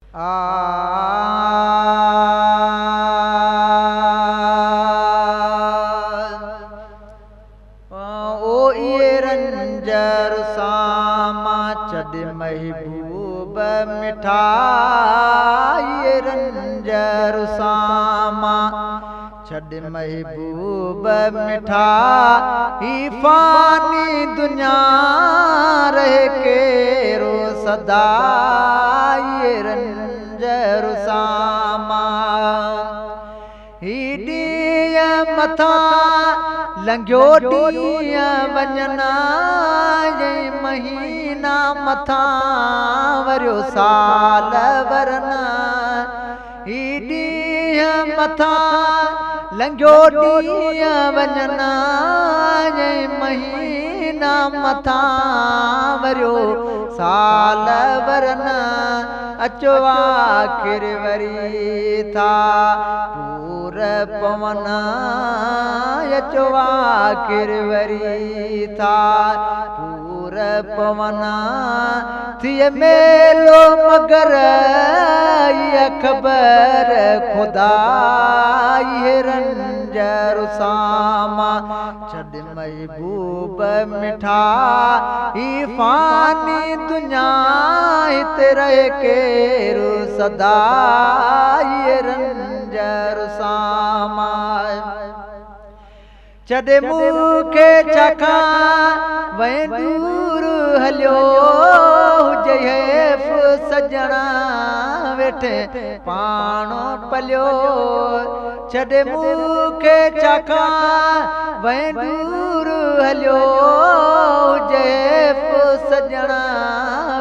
ओ इहे रंज रुसामा छॾ महबूब मिठा, इहे रंज रुसामा छॾ महबूब मिठा, ही फानी दुनिया रहे केरो सदा, इहे रंज रुसामा। ही ॾींहं मथां लंघियो ॾींहं वञना, महीना मथां वरियो साल वरना, ही ॾींहं मथां लंघियो ॾींहं वञना, महीना मथां वरियो साल वरना, अचो आख़िर वरी था पूर पवना, अचो आख़िर वरी था पूर पवना, थिए मेलो मगर इहा ख़बर ख़ुदा, इहे रंज रुसामा छॾ महबूब मिठा, ही फानी दुनिया हिते रहे केरु सदा, इहे रंज रुसामा। छॾे मूंखे छाखां वई दूर हलियो, हुजे हैफ़ सजणा वेठे पाणो पलियो, छॾे मूंखे छाखां वई दूर हलियो, हुजे हैफ़ सजणा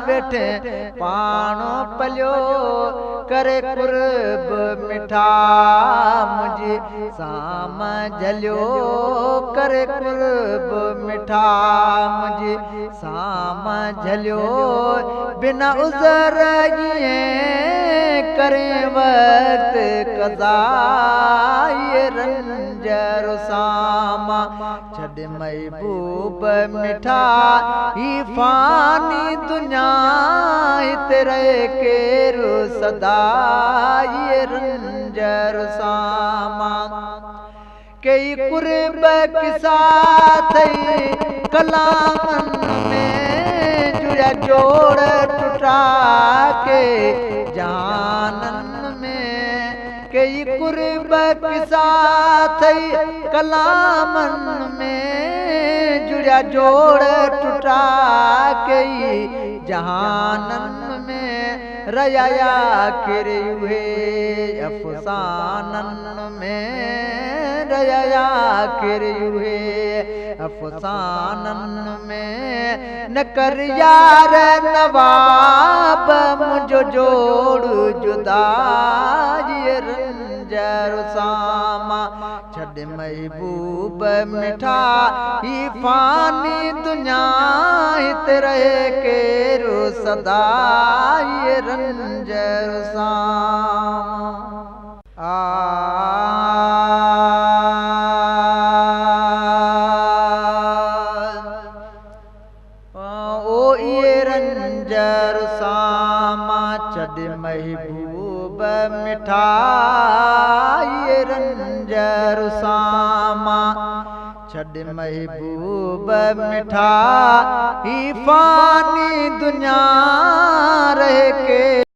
वेठे पाणो पलियो, करे कुर्ब मिठा मुंहिंजी साम झलियो, करे कुर्ब मिठा मुंहिंजी साम झलियो, बिना उज़र ईअं करे वक़्त कज़ा, इहे रंज रुसामा छॾ महबूब मिठा, ही फानी दुनिया हिते रहे केरु सदा, इहे रंज रुसामा। कई कुर्ब किसा अथई कलामनि में, जुड़िया जोड़ टुटा के जहाननि में, कई कुर्ब किसा अथई कलामनि में, जुड़िया जोड़ टुटा के जहाननि में, रहिया आख़िर उहे अफ़साननि में, रहिया आख़िर उहे अफ़साननि में, न कर यार नवाब मुंहिंजो जोड़ जुदा, इहे रंज रुसामा छॾ महबूब मिठा, ही फानी दुनिया हिते रहे केरु सदा, इहे रंज रुसामा। ओ इहे रंज रुसामा छॾ महबूब मिठा, इहे रंज रुसामा छॾ महबूब मिठा, ही फानी दुनिया रहे के।